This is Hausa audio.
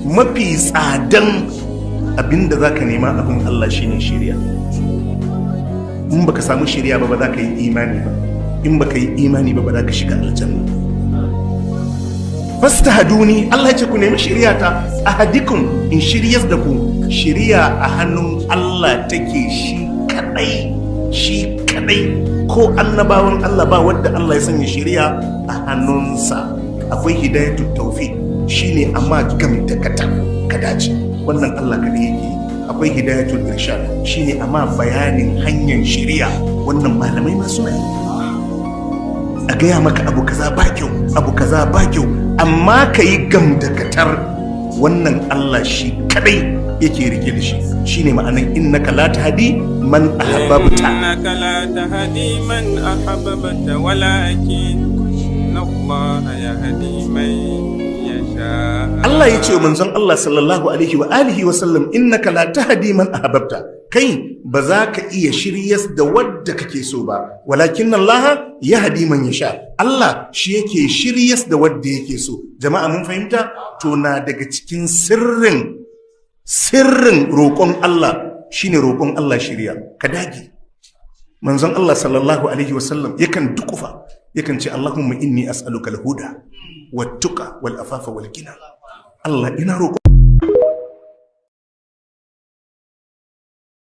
Mafi tsadan abinda za ka nema abin Allah shine shiriya. In baka samu shiriya ba, ba za ka yi imani ba. In baka yi imani ba, ba za ka shiga aljanna. Fastahduni, Allah ya ce ku nemi shiriya ta, ahdikum, in shiryas da ku. Shiriya a hannun Allah take shi kadai, shi kadai. Ko annabawan Allah ba wadda Allah ya sanya shiriya a hannunsa. Akwai hidayatu tawfiq, shine amma gamdakatar ka dace, wannan Allah kadai yake. Akwai hidayatul irshad, shine amma bayanin hanyar shiriya, wannan malamai ma suna yi, a gaya maka abu kaza ba kyau, abu kaza ba kyau, amma ka yi gamdakatar, wannan Allah shi kadai yake rike da shi. Shine ma'anan innaka la tahdi man ahbabta. إنك لا تهدي من أحببت ولكن الله يهدي من يشاء. Allah ya ce wa manzon Allah sallallahu alaihi wa alihi wa sallam, innaka la tahdi man ahbabta, kai ba za ka iya shiryas da wadda kake so ba, walakin Allah yahdi man yasha, Allah shi yake shiryas da wadda yake so. Jama'a, mun fahimta? To, na daga cikin sirrin roƙon Allah shine roƙon Allah shirya. Ka dage. Manzon Allah sallallahu alaihi wa sallam yakan dukufa, yakan ce, Allahumma inni as'aluka al-huda wat-tuqa wal afafa wal ghina. Allah, ina roƙon